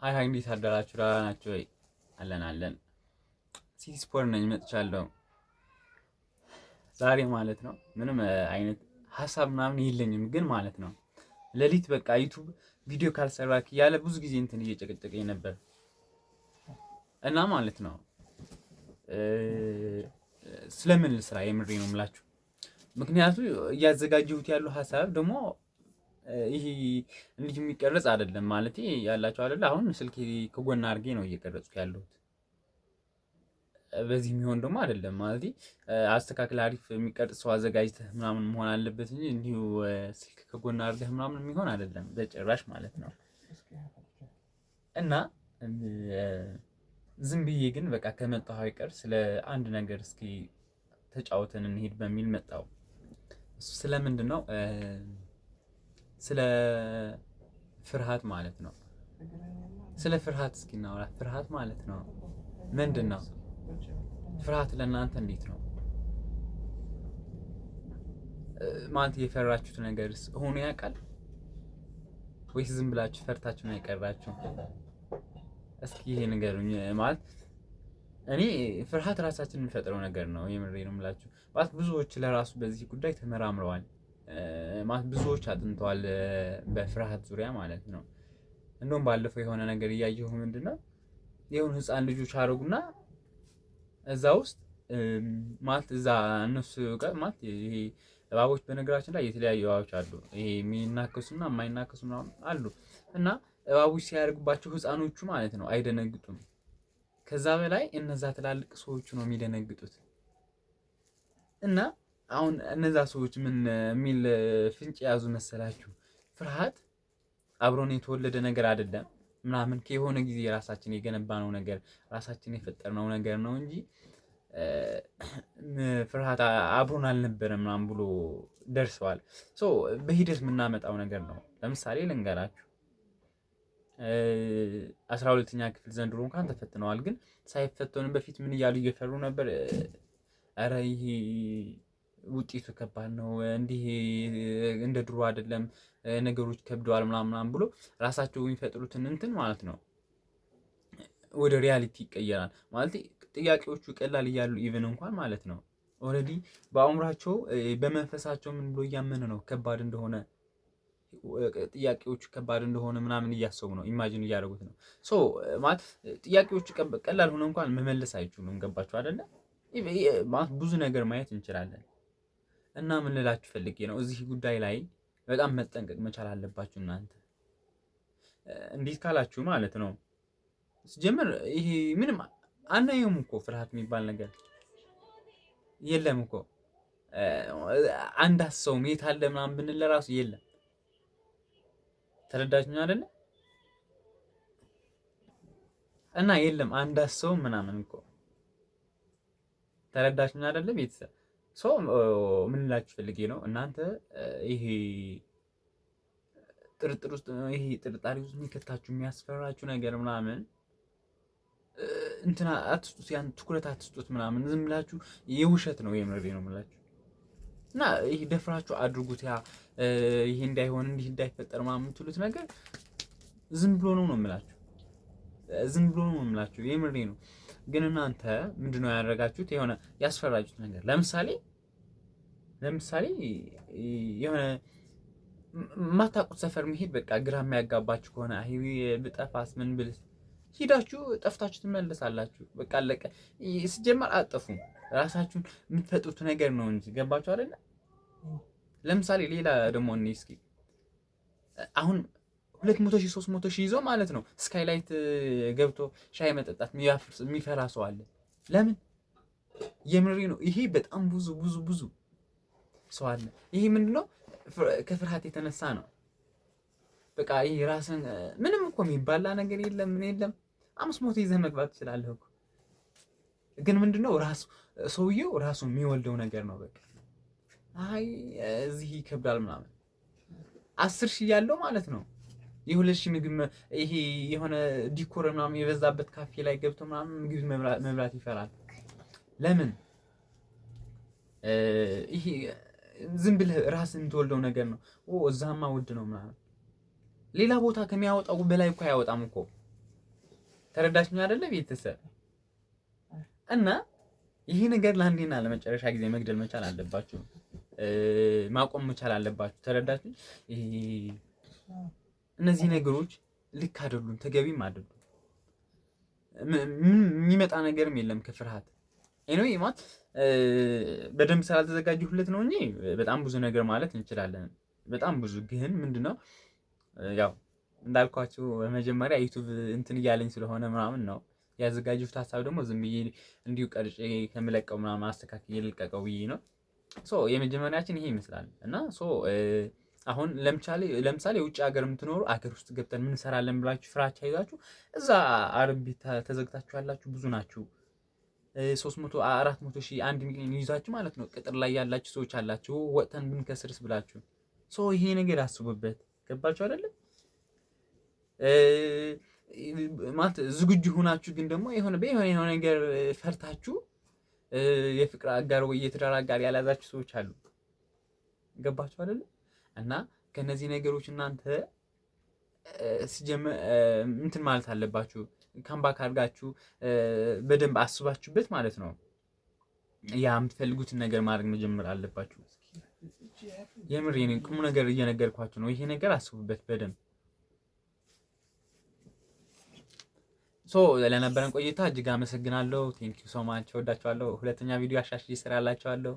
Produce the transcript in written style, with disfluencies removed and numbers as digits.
Hi hi፣ እንዴት አደራችሁ? ደህና ናችሁ ወይ? አለን አለን። ሲቲ ስፖርት ነኝ፣ መጥቻለሁ ዛሬ ማለት ነው። ምንም አይነት ሀሳብ ምናምን የለኝም፣ ግን ማለት ነው ሌሊት በቃ YouTube ቪዲዮ ካልሰራክ እያለ ብዙ ጊዜ እንትን እየጨቀጨቀኝ ነበር እና ማለት ነው ስለምን ልስራ? የምሬ ነው የምላችሁ። ምክንያቱ እያዘጋጀሁት ያለው ሀሳብ ደግሞ ይሄ እንዲህ የሚቀረጽ አይደለም ማለት ያላችሁ አይደለ? አሁን ስልኬ ከጎን አድርጌ ነው እየቀረጽኩ ያለሁት። በዚህ የሚሆን ደግሞ አይደለም ማለት አስተካክል፣ አሪፍ የሚቀርጽ ሰው አዘጋጅተህ ምናምን መሆን አለበት እንጂ እንዲሁ ስልክ ከጎን አድርገህ ምናምን የሚሆን አይደለም በጭራሽ ማለት ነው። እና ዝም ብዬ ግን በቃ ከመጣሁ አይቀር ስለ አንድ ነገር እስኪ ተጫውተን እንሂድ በሚል መጣሁ። እሱ ስለምንድን ነው? ስለ ፍርሃት ማለት ነው። ስለ ፍርሃት እስኪ እናውራ። ፍርሃት ማለት ነው ምንድን ነው? ፍርሃት ለእናንተ እንዴት ነው? ማለት የፈራችሁት ነገርስ ሆኖ ያውቃል ወይስ ዝም ብላችሁ ፈርታችሁ ነው የቀራችሁ? እስኪ ይሄ ንገሩኝ። ማለት እኔ ፍርሃት ራሳችን የሚፈጥረው ነገር ነው። የምሬ ነው የምላችሁ። ማለት ብዙዎች ለራሱ በዚህ ጉዳይ ተመራምረዋል። ማለት ብዙዎች አጥንተዋል በፍርሃት ዙሪያ ማለት ነው። እንደውም ባለፈው የሆነ ነገር እያየሁ ምንድን ነው የሆኑ ህፃን ልጆች አደረጉና እዛ ውስጥ ማለት እዛ እነሱ ጋር ማለት ይሄ እባቦች፣ በነገራችን ላይ የተለያዩ እባቦች አሉ። ይሄ የሚናከሱና የማይናከሱ ምናምን አሉ እና እባቦች ሲያደርጉባቸው ህፃኖቹ ማለት ነው አይደነግጡም። ከዛ በላይ እነዛ ትላልቅ ሰዎቹ ነው የሚደነግጡት። እና አሁን እነዛ ሰዎች ምን የሚል ፍንጭ የያዙ መሰላችሁ? ፍርሃት አብሮን የተወለደ ነገር አይደለም ምናምን፣ ከየሆነ ጊዜ ራሳችን የገነባነው ነገር፣ ራሳችን የፈጠርነው ነገር ነው እንጂ ፍርሃት አብሮን አልነበረም ምናምን ብሎ ደርሰዋል። So በሂደት የምናመጣው ነገር ነው። ለምሳሌ ልንገራችሁ፣ 12ኛ ክፍል ዘንድሮ እንኳን ተፈትነዋል። ግን ሳይፈተኑ በፊት ምን እያሉ እየፈሩ ነበር? ኧረ ይሄ ውጤቱ ከባድ ነው፣ እንዲህ እንደ ድሮ አይደለም፣ ነገሮች ከብደዋል ምናምን ምናምን ብሎ ራሳቸው የሚፈጥሩትን እንትን ማለት ነው ወደ reality ይቀየራል። ማለት ጥያቄዎቹ ቀላል እያሉ even እንኳን ማለት ነው already በአእምሯቸው በመንፈሳቸው ምን ብሎ እያመነ ነው፣ ከባድ እንደሆነ፣ ጥያቄዎቹ ከባድ እንደሆነ ምናምን እያሰቡ ነው፣ imagine እያደረጉት ነው። So ማለት ጥያቄዎቹ ቀላል ሆነ እንኳን መመለስ አይችሉም። ገባችሁ አይደለ? ማለት ብዙ ነገር ማየት እንችላለን። እና ምን ልላችሁ ፈልጌ ነው፣ እዚህ ጉዳይ ላይ በጣም መጠንቀቅ መቻል አለባችሁ እናንተ። እንዴት ካላችሁ ማለት ነው ሲጀምር ይሄ ምንም አናየውም እኮ፣ ፍርሃት የሚባል ነገር የለም እኮ፣ አንድ ሰውም የት አለ ምናምን ብንል ለራሱ የለም። ተረዳችሁኝ አይደለ? እና የለም አንድ ሰው ምናምን እኮ፣ ተረዳችሁኝ አይደለ? ቤተሰብ፣ so ምን ልላችሁ ፈልጌ ነው፣ እናንተ ይሄ ጥርጥር ውስጥ፣ ይሄ ጥርጣሬ ውስጥ የሚከታችሁ የሚያስፈራችሁ ነገር ምናምን እንትና አትስጡት፣ ያን ትኩረት አትስጡት ምናምን፣ ዝም ብላችሁ የውሸት ነው፣ የምሬ ነው የምላችሁ። እና ይሄ ደፍራችሁ አድርጉት፣ ያ ይሄ እንዳይሆን እንዲህ እንዳይፈጠር ምናምን የምትሉት ነገር ዝም ብሎ ነው ነው የምላችሁ፣ ዝም ብሎ ነው የምላችሁ፣ የምሬ ነው። ግን እናንተ ምንድነው ያደረጋችሁት? የሆነ ያስፈራችሁት ነገር ለምሳሌ የሆነ የማታውቁት ሰፈር መሄድ በቃ ግራ የሚያጋባችሁ ከሆነ፣ አይ ብጠፋስ ምን ብልስ፣ ሂዳችሁ ጠፍታችሁ ትመለሳላችሁ። በቃ አለቀ። ሲጀመር አጠፉም ራሳችሁን የምትፈጥሩት ነገር ነው እንጂ፣ ገባችሁ አይደለ? ለምሳሌ ሌላ ደግሞ እኔ እስኪ አሁን 200,000 300,000 ይዞ ማለት ነው ስካይላይት ገብቶ ሻይ መጠጣት የሚፈራ ሰው አለ። ለምን? የምሬ ነው። ይሄ በጣም ብዙ ብዙ ብዙ ሰው አለ። ይሄ ምንድነው? ከፍርሃት የተነሳ ነው። በቃ ይሄ ራስን ምንም እኮ የሚባላ ነገር የለም፣ ምን የለም። 500 ይዘህ መግባት ትችላለህ እኮ፣ ግን ምንድነው ራሱ ሰውየው ራሱ የሚወልደው ነገር ነው። በቃ አይ እዚህ ይከብዳል ምናምን፣ 10,000 ያለው ማለት ነው የ2,000 ምግብ ይሄ የሆነ decor ምናምን የበዛበት ካፌ ላይ ገብቶ ምናምን ምግብ መብላት ይፈራል። ለምን? ይሄ ዝም ብለህ ራስን የምትወልደው ነገር ነው። ኦ እዛማ ውድ ነው ምናምን፣ ሌላ ቦታ ከሚያወጣው በላይ እኮ አያወጣም እኮ። ተረዳችኝ አይደለ ቤተሰብ? እና ይሄ ነገር ለአንዴና ለመጨረሻ ጊዜ መግደል መቻል አለባችሁ፣ ማቆም መቻል አለባችሁ። ተረዳችሁ? እነዚህ ነገሮች ልክ አይደሉም፣ ተገቢም አይደሉም። ምን የሚመጣ ነገርም የለም ከፍርሃት። Anyway፣ ማለት በደንብ ስላልተዘጋጀሁለት ነው እንጂ በጣም ብዙ ነገር ማለት እንችላለን። በጣም ብዙ። ግን ምንድነው፣ ያው እንዳልኳችሁ በመጀመሪያ YouTube እንትን እያለኝ ስለሆነ ምናምን ነው ያዘጋጀሁት። ሀሳብ ደግሞ ዝም ብዬ እንዲሁ ቀርጬ ከምለቀው ምናምን አስተካክዬ ልልቀቀው ብዬ ነው። So የመጀመሪያችን ይሄ ይመስላል። እና so አሁን ለምሳሌ ውጭ ሀገር የምትኖሩ፣ አገር ውስጥ ገብተን ምን እንሰራለን ብላችሁ ፍራቻ ይዛችሁ እዛ አረብ ቤት ተዘግታችሁ ያላችሁ ብዙ ናችሁ። 300፣ 400 ሺህ፣ 1 ሚሊዮን ይዛችሁ ማለት ነው ቅጥር ላይ ያላችሁ ሰዎች አላችሁ። ወጥተን ብንከስርስ ብላችሁ። So ይሄ ነገር አስቡበት። ገባችሁ አይደለም? ማለት ዝግጁ ሆናችሁ ግን ደግሞ የሆነ በየሆነ የሆነ ነገር ፈርታችሁ የፍቅር አጋር ወይ የትዳር አጋር ያልያዛችሁ ሰዎች አሉ። ገባችሁ አይደለም? እና ከነዚህ ነገሮች እናንተ ሲጀመር እንትን ማለት አለባችሁ። Come back አድርጋችሁ በደንብ አስባችሁበት ማለት ነው። ያ የምትፈልጉትን ነገር ማድረግ መጀመር አለባችሁ። የምር የኔ ቁም ነገር እየነገርኳችሁ ነው። ይሄ ነገር አስቡበት በደንብ። So ለነበረን ቆይታ እጅግ አመሰግናለሁ። Thank you so much። እወዳችኋለሁ። ሁለተኛ ቪዲዮ አሻሽዬ እሰራላችኋለሁ።